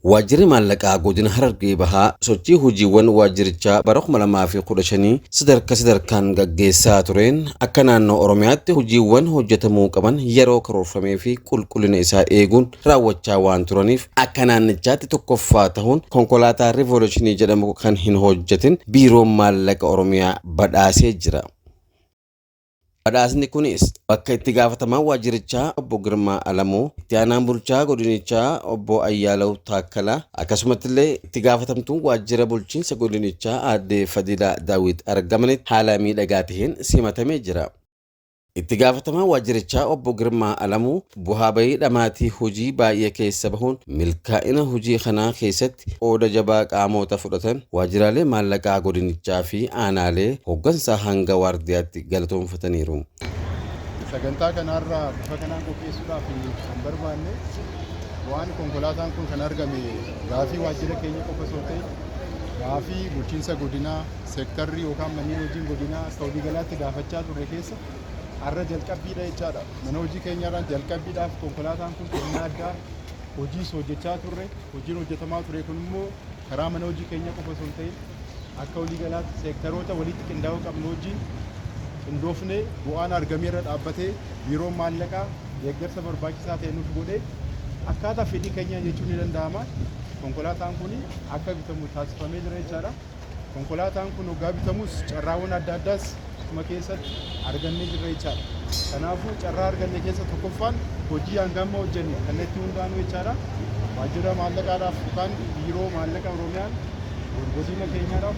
Waajjirri Maallaqaa Godina Harargee Bahaa sochii hojiiwwan waajjirichaa bara 2015 sadarkaa sadarkaan gaggeessaa tureen akka naannoo Oromiyaatti hojiiwwan hojjetamuu qaban yeroo karoorfamee fi qulqullina isaa eeguun raawwachaa waan turaniif akka naannichaatti tokkoffaa tahuun konkolaataa Riivooluushinii jedhamu kan hin hojjetin Biiroon Maallaqa Oromiyaa badhaasee jira. Badhaasni kunis bakka itti gaafatamaan waajjirichaa obbo Girmaa Alamuu, itti aanaan bulchaa godinichaa obbo Ayyaalaw Taakkalaa, akkasumattillee itti gaafatamtuun waajjira bulchiinsa godinichaa aadde Fadilaa Daawit argamanitti haala miidhagaa taheen simatamee jira. Itti gaafatamaan waajjirichaa obbo Girmaa Alamuu bu'aa bahii dhamaatii hojii baay'ee keessa bahuun milkaa'ina hojii kanaa keessatti qooda jabaa qaamoota fudhatan waajjiraalee maallaqaa godinichaa fi aanaalee hooggansaa hanga waardiyaatti galatoomfataniiru. Sagantaa kanarraa bifa kanaan qopheessuudhaaf kan barbaanne waan konkolaataan kun kan argame gaafii waajjira keenya qofa osoo ta'e gaafii bulchiinsa godinaa seektarri yookaan manneen hojiin godinaa akka waliigalaatti gaafachaa turre keessa har'a jalqabbiidha jechaadha. Mana hojii keenyarraan jalqabbiidhaaf konkolaataan kun kennaa addaa hojiis hojjechaa turre, hojiin hojjetamaa ture kun immoo karaa mana hojii keenya qofa osoo hin ta'in akka waliigalaatti seektaroota walitti qindaa'uu qabnu wajjin qindoofnee bu'aan argameerra dhaabbatee biiroon maallaqaa deeggarsa barbaachisaa ta'e nuuf godhee akkaataa fedhii keenyaa jechuun ni danda'ama. Konkolaataan kun akka bitamu taasifamee jira jechaadha. Konkolaataan kun hoggaa bitamus carraawwan adda addaas akkuma keessatti argannee jirra jechaadha. Kanaafuu carraa arganne keessa tokkoffaan hojii hanga amma hojjenne kallattii hundaanuu jechaadha. Waajjira maallaqaadhaaf yookaan biiroo maallaqa Oromiyaan godina keenyaadhaaf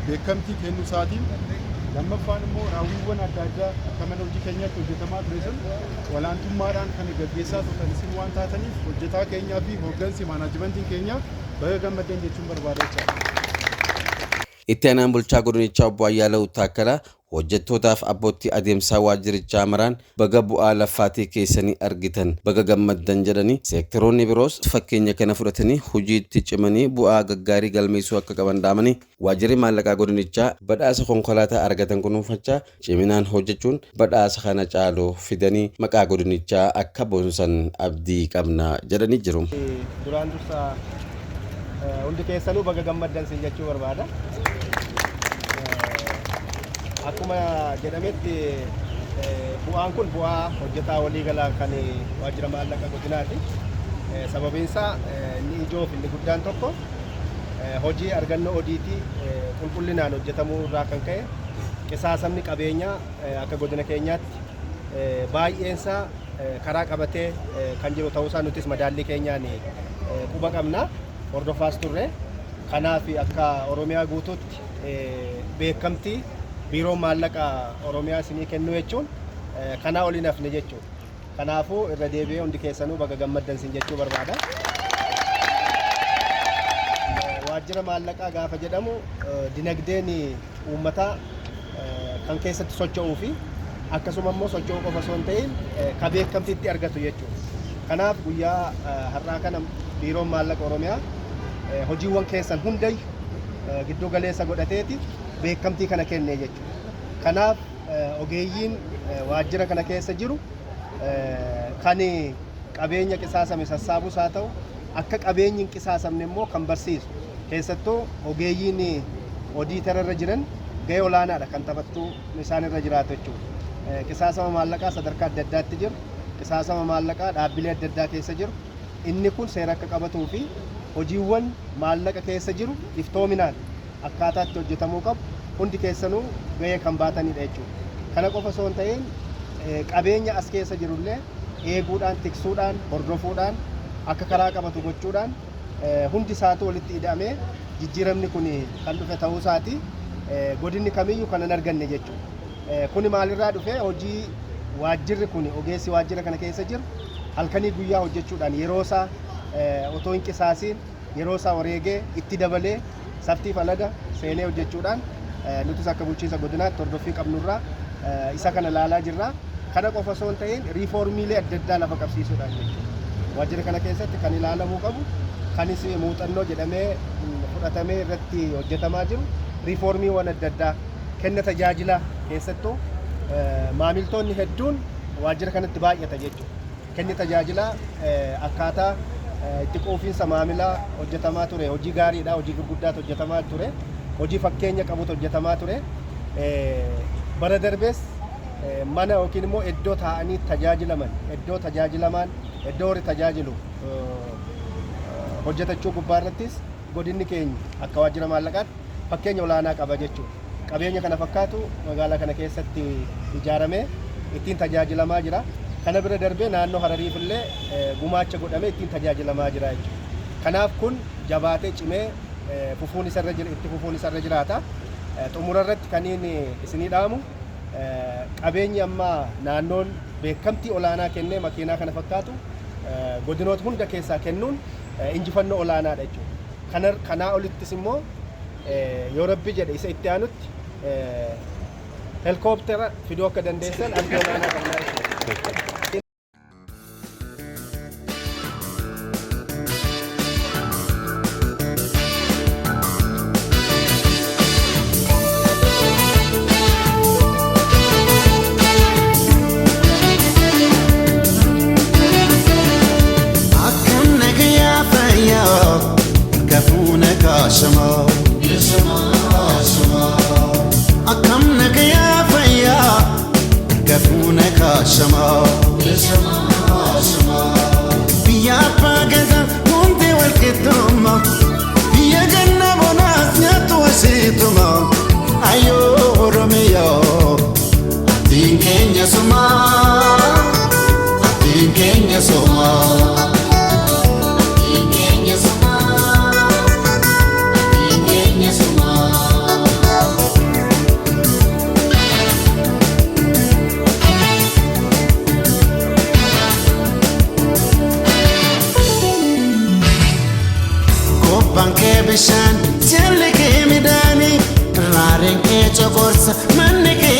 beekamtii kennuu isaatiin, lammaffaan immoo raawwiiwwan adda addaa akka mana hojii keenyaatti hojjetamaa ture sun olaantummaadhaan kan gaggeessaa turtan isin waan taataniif hojjetaa keenyaa fi hooggansi maanaajimentiin keenya baga gammaddan jechuun barbaada jechaadha. Itti aanaan bulchaa godinichaa obbo Ayyaalaw Taakkalaa hojjettootaaf abbootii adeemsaa waajjirichaa maraan baga bu'aa laffaatii keessanii argitan, baga gammaddan jedhanii, seektaroonni biroos fakkeenya kana fudhatanii hojiitti cimanii bu'aa gaggaarii galmeessuu akka qaban dhaamanii, waajjirri maallaqaa godinichaa badhaasa konkolaataa argatan kunuunfachaa ciminaan hojjechuun badhaasa kana caalu fidanii maqaa godinichaa akka boonsan abdii qabna jedhanii jiru. Duraan dursa hundi keessanuu baga gammaddan sin jechuu barbaada. Akkuma jedhametti bu'aan kun bu'aa hojjetaa waliigalaa kan waajjira maallaqa godinaati. Sababiin isaa inni ijoo fi inni guddaan tokko hojii argannoo odiitii qulqullinaan hojjetamuu irraa kan ka'e qisaasamni qabeenyaa akka godina keenyaatti baay'eensaa karaa qabatee kan jiru ta'uusaa nutis madaallii keenyaan quba qabna, hordofaas turre. Kanaaf akka Oromiyaa guutuutti beekamtii biiroon maallaqa Oromiyaa isinii kennu jechuun kanaa ol hin hafne jechuudha. Kanaafuu irra deebi'ee hundi keessanuu baga gammaddan sin jechuu barbaada. Waajjira maallaqaa gaafa jedhamu dinagdeen uummataa kan keessatti socho'uu fi akkasuma immoo socho'uu qofa osoo hin ta'in ka beekamtii itti argatu jechuudha. Kanaaf guyyaa har'aa kana biiroon maallaqa Oromiyaa hojiiwwan keessan hundayyu gidduu galeessa godhateeti beekamtii kana kenne jechuudha. Kanaaf ogeeyyiin waajjira kana keessa jiru kan qabeenya qisaasame sassaabus haa ta'u, akka qabeenyi hin qisaasamne immoo kan barsiisu, keessattuu ogeeyyiin odiitara irra jiran gahee olaanaadha kan taphattuu isaan irra jiraatu jechuudha. Qisaasama maallaqaa sadarkaa adda addaatti jiru, qisaasama maallaqaa dhaabbilee adda addaa keessa jiru, inni kun seera akka qabatuu fi hojiiwwan maallaqa keessa jiru iftoominaan akkaataa itti hojjetamuu qabu hundi keessanuu gahee kan baatanidha jechuudha. Kana qofa osoo hin ta'in qabeenya as keessa jirullee eeguudhaan, tiksuudhaan, hordofuudhaan, akka karaa qabatu gochuudhaan hundi isaatu walitti ida'amee jijjiiramni kun kan dhufe ta'uu isaati. Godinni kamiyyuu kan hin arganne jechuudha. Kuni maalirraa dhufe? Hojii waajjirri kun, ogeessi waajjira kana keessa jiru halkanii guyyaa hojjechuudhaan, yeroo isaa otoo hin qisaasiin, yeroo isaa wareegee itti dabalee saftiif alada seenee hojjechuudhaan nutis akka bulchiinsa godinaatti hordoffii qabnurraa isa kana ilaalaa jirra. Kana qofa osoo hin ta'in riifoormiilee adda addaa lafa qabsiisuudhaan jechuudha. Waajjira kana keessatti kan ilaalamuu qabu, kanis muuxannoo jedhamee fudhatamee irratti hojjetamaa jiru riifoormiiwwan adda addaa kenna tajaajilaa, keessattuu maamiltoonni hedduun waajjira kanatti baay'ata jechuudha. Kenni tajaajilaa akkaataa Itti quufinsa maamilaa hojjetamaa ture, hojii gaariidha, hojii gurguddaatu hojjetamaa ture, hojii fakkeenya qabutu hojjetamaa ture. Bara darbees mana yookiin immoo iddoo taa'anii tajaajilaman, iddoo tajaajilamaan, iddoo warri tajaajilu hojjetachuu gubbaa irrattis godinni keenya akka waajjira maallaqaatti fakkeenya olaanaa qaba jechuudha. Qabeenya kana fakkaatu magaalaa kana keessatti ijaaramee ittiin tajaajilamaa jira. Kana bira darbee naannoo Harariif illee gumaacha godhamee ittiin tajaajilamaa jira jechuudha. Kanaaf kun jabaatee cimee fufuun isarra jira, itti fufuun isarra jiraata. Xumura irratti kaniin isinii dhaamu, qabeenyi amma naannoon beekamtii olaanaa kennee makiinaa kana fakkaatu godinoota hunda keessaa kennuun injifannoo olaanaadha jechuudha. Kanaa olittis immoo yoo Rabbi jedhe isa itti aanutti helikooптera fiduu akka dandeessan abdii olaanaa qabna jechuudha. Akkam nagayaa fayyaa kafuuna kaashamaa. Akkam nagayaa fayyaa kafuuna kaashamaa. Biyya abbaa gadaa hundi wal qixxumma. Biyya ganna bonaas nyaattu asheetuma. Ayyoo Oromiyaa, atiin keenya sumaa. Atiin keenya sumaa. Atiin keenya sumaa. Atiin keenya sumaa. Gobbaan kee bishaan, jalli kee midhaanii, raareen kee coqorsa, manni kee